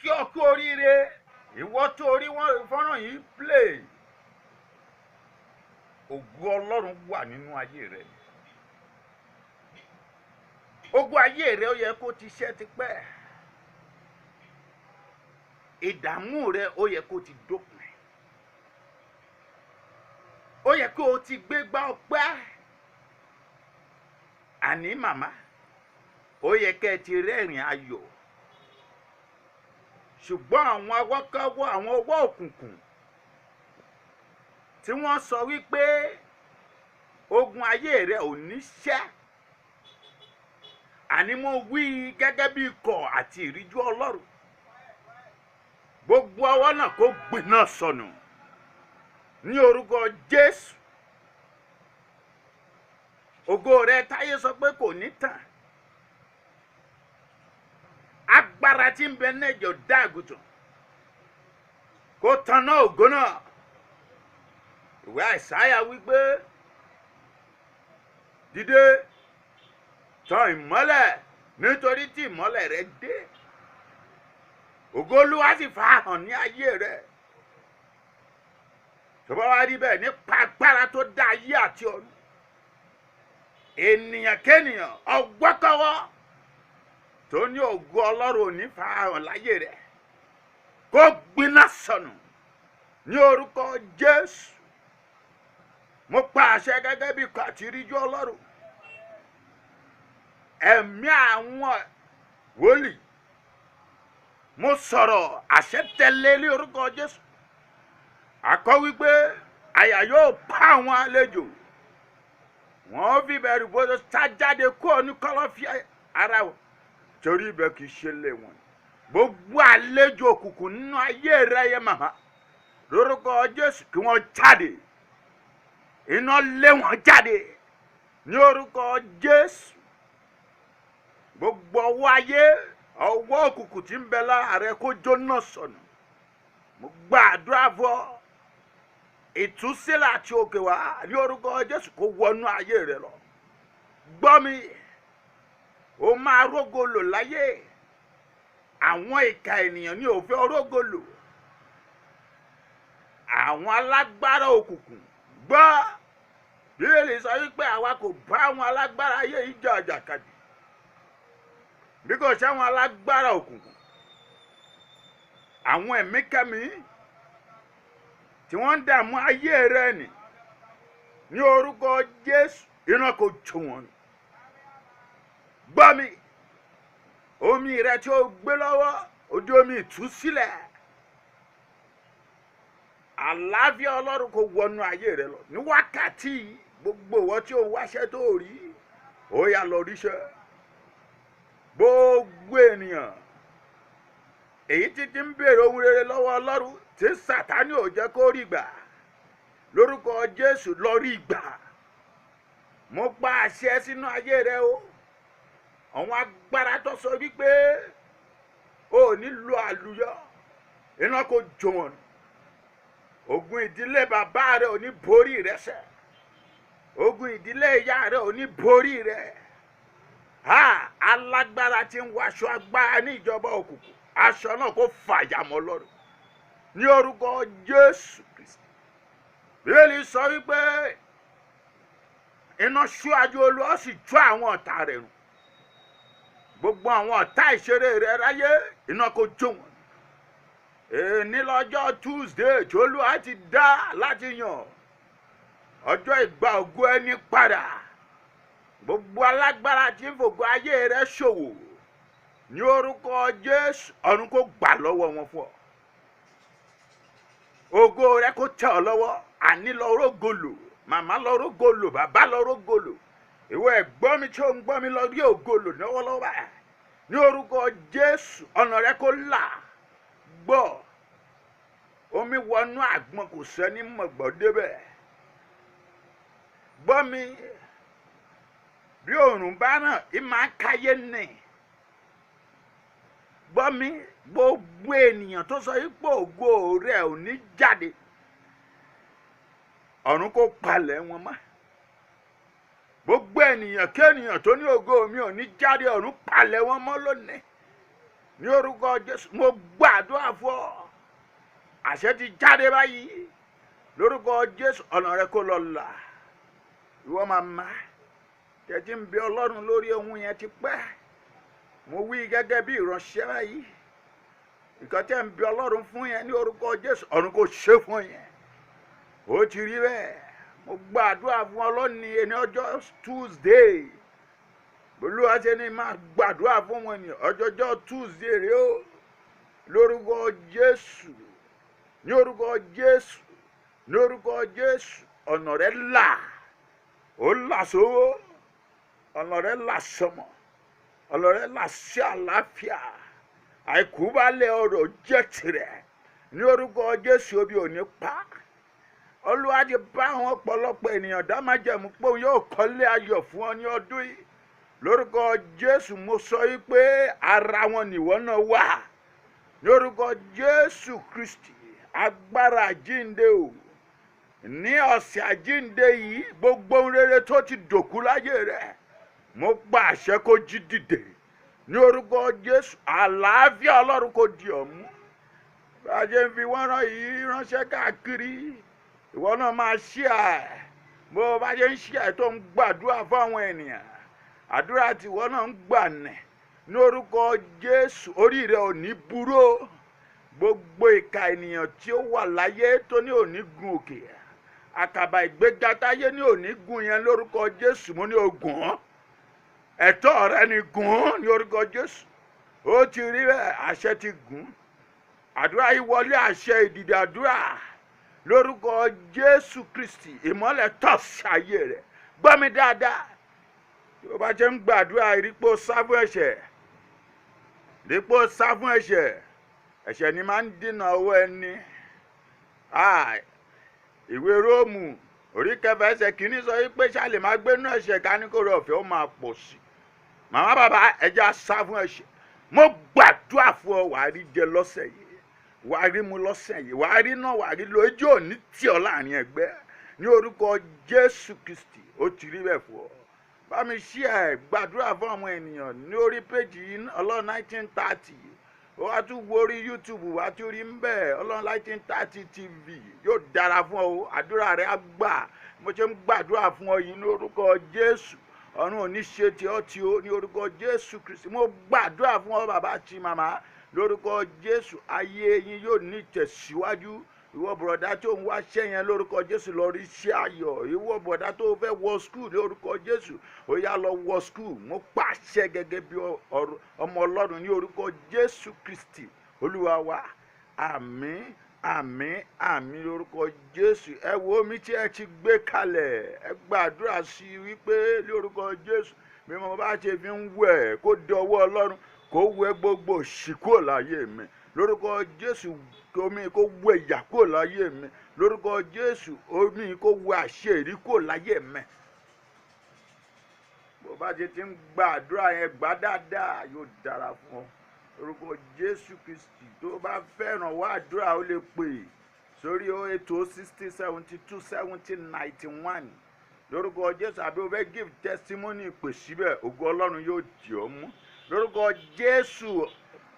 Kí ọ kú oríire, ìwọ tó orí wọn fọ́nrán yìí play. Ògo Ọlọ́run wà nínú ayé rẹ. Ogun ayé rẹ ó yẹ kó ti ṣẹ́ tipẹ́. Ìdààmú rẹ ó yẹ kó ti dópin. Ó yẹ kó o ti gbégbá ọpẹ́. Àní màmá, ó yẹ kẹ́ ẹ ti rẹ́rìn ayọ̀. Ṣùgbọ́n àwọn awọ́kọ́wọ́, àwọn ọwọ́ òkùnkùn tí wọ́n sọ wípé ogun ayé rẹ ò ní ṣẹ́, àní mo wí gẹ́gẹ́ bí ikọ̀ àti ìríjú Ọlọ́run, gbogbo ọwọ́ náà kó gbiná sọnù ní orúkọ Jésù. Ògo rẹ táyé sọ pé kò ní tàn, agbára tí ń bẹ nẹ́jọ dá àgùntàn kó tanná ògo náà. Ìwé Àìsáyà wípé, dìde, tan ìmọ́lẹ̀, nítorí tí ìmọ́lẹ̀ rẹ dé, ògo Olúwa sì farahàn ní ayé rẹ. Tó bá wá rí bẹ́ẹ̀, nípa agbára tó dá ayé àti ọ̀run, ènìyàn kéènìyàn, ọgbọ́kọ́wọ́ tó ní ògo Ọlọ́run ò ní farahàn láyé rẹ, kó gbiná sọnù ní orúkọ Jésù. Mo pa àṣẹ gẹ́gẹ́ bí ikọ̀ àti ìríjú Ọlọ́run, ẹ̀mí àwọn wòlíì, mo sọ̀rọ̀ àṣẹ tẹ̀lé ní orúkọ Jésù. Àkọ́ wípé àyà yóò pa àwọn àlejò, wọ́n fi bẹ̀rù bójú sá jáde kúrò ní kọ̀lọ̀fín ara wọn, torí ibẹ̀ kì í ṣe lé wọn. Gbogbo àlejò òkùnkùn nínú ayé rẹ yẹ màmá, lórúkọ Jésù, kí wọ́n jáde, iná lé wọn jáde ní orúkọ Jésù. Gbogbo ọwọ́ ayé, ọwọ́ òkùnkùn tí ń bẹ lára rẹ, kó jóná sọnù. Mo gbàdúrà fún ọ, ìtúsílẹ̀ àti òkè wá ní orúkọ Jésù kó wọnú ayé rẹ lọ. Gbọ́ mi, o máa rógo lò láyé. Àwọn ìka ènìyàn ní òfin rógo lò, àwọn alágbára òkùnkùn. Gbọ́, Bíbélì sọ wípé àwa kò bá àwọn alágbára ayé yìí jà àjàkadì, bí kò ṣe àwọn alágbára òkùnkùn, àwọn ẹ̀mí kẹ́mi tí wọ́n ń dààmú ayé rẹ nì. Ní orúkọ Jésù, iná kò jó wọn. Gbọ́ mi, omi rẹ tí ó gbé lọ́wọ́, ojú omi ìtúsílẹ̀, àlàáfíà Ọlọ́run kò wọnú ayé rẹ lọ ní wákàtí yìí. Gbogbo ìwọ tí ó ń wáṣẹ́ tó rí, ó yá, lọ ríṣẹ́. Gbogbo ènìyàn èyí tí ti ń béèrè ohun rere lọ́wọ́ Ọlọ́run tí Sátánì ò jẹ́ kó rí gbà, lórúkọ Jésù, lọ rí gbà. Mo pa àṣẹ sínú ayé rẹ o. Àwọn agbára tó sọ wípé o ò ní lo àlùyọ, iná kò jó wọn. Ogun ìdílé bàbá rẹ ò ní borí rẹ sẹ. Ogun ìdílé ìyá rẹ ò ní borí rẹ. Ha, alágbára tí ń wọ aṣọ agbára ní ìjọba òkùnkùn, aṣọ náà kó fàyà mọ́ lọ́rùn ní orúkọ Jésù Kristi. Bíbélì sọ wípé iná ṣíwájú Olúwa, ó sì jó àwọn ọ̀tá rẹ̀ run. Gbogbo àwọn ọ̀tá ìṣeré rẹ̀ ráyé, iná kó jó wọn. Èní lọ́jọ́ Tuesday tí Olúwa ti dá láti yàn, ọjọ́ ìgbà ògo ẹni padà. Gbogbo alágbára tí ń fògo ayé rẹ̀ ṣòwò, ní orúkọ Jésù, ọ̀run kó gbà lọ́wọ́ wọn fún ọ. Ògo rẹ kó tẹ̀ ọ́ lọ́wọ́. Àní lọ rógo lò, màmá lọ rógo lò, bàbá lọ rógo lò, ìwọ ẹ̀gbọ́n mi tí ó ń gbọ́ mi, lọ rí ògo lò lọ́wọ́lọ́wọ́ báyìí. Ní orúkọ Jésù, ọ̀nà rẹ kó là. Gbọ́, omi wọnú àgbọn, kò sẹ́ni mọ̀gbọ́ débẹ̀. Gbọ́ mi, bí òòrùn bá ràn, ì máa ń káyé nì. Gbọ́ mi, gbogbo ènìyàn tó sọ ipò ògo rẹ̀ ò ní jáde, ọ̀run kó palẹ̀ wọn mọ́. Gbogbo ènìyàn kéènìyàn tó ní ògo mi ò ní jáde, ọ̀run palẹ̀ wọn mọ́ lónìí. Ní orúkọ Jésù, mo gbàdúrà fún ọ. Àṣẹ ti jáde báyìí. Lórúkọ Jésù, ọ̀nà rẹ kó lọ là. Ìwọ màmá tẹ̀tí ń bẹ Ọlọ́run lórí ohun yẹn ti pẹ́. Mo wí gẹ́gẹ́ bí ìránṣẹ́ báyìí. Ìkan tẹ́ ń bẹ Ọlọ́run fún yẹn ní orúkọ Jésù, ọ̀run kò ṣe fún yẹn. Ó ti rí bẹ́ẹ̀. Mo gbàdúrà fún ọ lónìí ẹni ọjọ́ Tuesday. Olúwa ṣe ni máa gbàdúrà fún wọn ní ọjọ́jọ́ Tuesday rèé o. Lórúkọ Jésù, ní orúkọ Jésù, ní orúkọ Jésù, ọ̀nà rẹ là. Ó là sówó, ọ̀nà rẹ là sọmọ, ọ̀nà rẹ là sí àlàáfíà. Àìkú balẹ̀ ọrọ̀ jẹ́ tirẹ̀. Ní orúkọ Jésù, obi ò ní pa. Olúwa ti bá àwọn ọ̀pọ̀lọpọ̀ ènìyàn dá májẹ̀mú pé òun yóò kọ́lé ayọ̀ fún ọ ní ọdún yìí. Lórúkọ Jésù, mo sọ yìí pé ara wọn nìwọ náà wà. Ní orúkọ Jésù Kristi, agbára àjíǹde o. Ní ọ̀sẹ̀ àjíǹde yìí, gbogbo ohun rere tó ti dòkú láyé rẹ̀, mo pa àṣẹ kó jí dìde. Ní orúkọ Jésù, àlàáfíà Ọlọ́run kò di ọ́ mú. Bá a ṣe ń fi wọ́n rán yìí ránṣẹ́ káàkiri, ìwọ náà máa ṣí ẹ̀. Bó bá ṣe ń ṣí ẹ̀ tó ń gbàdúrà fáwọn ènìyàn, àdúrà tìwọ náà ń gbà nẹ̀. Ní orúkọ Jésù, orí rẹ ò ní burú o. Gbogbo ìka ènìyàn tí ó wà láyé tó ní òní gun òkè, àkàbà ìgbéga táyé ní òní gun yẹn, lórúkọ Jésù, mo ní o gùn ọ́. Ẹ̀tọ́ rẹ ni gùn ún ní orúkọ Jésù. Ó ti rí bẹ́ẹ̀, àṣẹ ti gùn. Àdúrà yìí wọlé àṣẹ ìdìdì àdúrà. Lórúkọ Jésù Kristi, ìmọ́lẹ̀ tọ̀ sí ayé rẹ̀. Gbọ́ mi dáadáa. Tí o bá ṣe ń gbàdúrà, ìrípò sá fún ẹ̀ṣẹ̀. Ìrípò sá fún ẹ̀ṣẹ̀. Ẹ̀ṣẹ̀ ni máa ń dínà owó ẹni. Ìwé Róòmù orí kẹfà ẹsẹ̀ kìíní sọ wípé ṣá lè máa gbénú ẹ̀ṣẹ̀ ká ní kó rẹ ọ̀fẹ́ ó máa pọ̀ sí. Màmá bàbá, ẹja sá fún ẹ̀ṣẹ̀. Mo gbàdúrà fún ọ, wàá rí jẹ lọ́sẹ̀ yìí, wàá rí mu lọ́sẹ̀ yìí, wàá rí náà, wàá rí lo, ojú òní tì ọ́ láàrin ẹgbẹ́. Ní orúkọ Jésù Kristi, ó ti rí bẹ́ẹ̀ fún ọ. Bá mi ṣí ẹ gbàdúrà fún àwọn ènìyàn ní orí péjì yìí, Ọlọ́run 1930. Ó wá tún wo orí YouTube, wá tún rí ń bẹ̀, Ọlọ́run 1930 TV. Yóò dára fún ọ, àdúrà rẹ á gbà. Mo ṣe ń gbàdúrà fún ọ yìí ní orúkọ Jésù, ọ̀run ò ní ṣe tí ọ tí ó ní orúkọ Jésù Kristi. Mo gbàdúrà fún ọ bàbá àti màmá, lórúkọ Jésù, ayé yín yóò ní ìtẹ̀síwájú. Ìwọ bùrọ̀dá tó ń wáṣẹ́ yẹn, lórúkọ Jésù, lọ rí iṣẹ́ ayọ̀. Ìwọ bùrọ̀dá tó fẹ́ wọ school, lórúkọ Jésù, ó yá lọ wọ school. Mo pàṣẹ gẹ́gẹ́ bí ọmọ Ọlọ́run ní orúkọ Jésù Kristi Olúwa wa. Àmín, àmín, àmín lórúkọ Jésù. Ẹ wo omi tí ẹ ti gbé kalẹ̀, ẹ gbàdúrà sí i wípé lórúkọ Jésù, bí mo bá ṣe fi ń wẹ̀, kó di ọwọ́ Ọlọ́run, kó wẹ gbogbo òṣì kúrò láyé mi. Lórúkọ Jésù, omi kó wẹ ìyà kúrò láyé mi. Lórúkọ Jésù, omi kó wẹ àṣeyìrí kúrò láyé mi. Bó bá ṣe ti ń gbàdúrà yẹn, gbà dáadáa, yóò dára fún ọ. Lórúkọ Jésù Kristi, tó bá fẹ́ràn wá àdúrà, ó lè pè sórí 08060727091. Lórúkọ Jésù, àbí o fẹ́ give testimony, pè síbẹ̀. Ògo Ọlọ́run yóò dì ọ́ mú. Lórúkọ Jésù,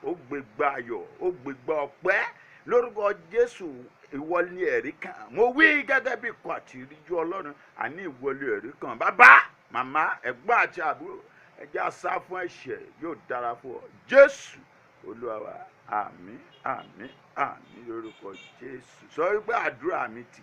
ó gbégbá ayọ̀, ó gbégbá ọpẹ́. Lórúkọ Jésù, ìwọlé ẹ̀rí kan. Mo wí gẹ́gẹ́ bí ikọ̀ àti ìríjú Ọlọ́run, àní ìwọlé ẹ̀rí kan. Bàbá, màmá, ẹ̀gbọ́n àti àbúrò, ẹ jẹ́ á sá fún ẹ̀ṣẹ̀, yóò dára fún ọ. Jésù Olúwa wa. Àmín, àmín, àmín lórúkọ Jésù. Sọ wípé àdúrà mi ti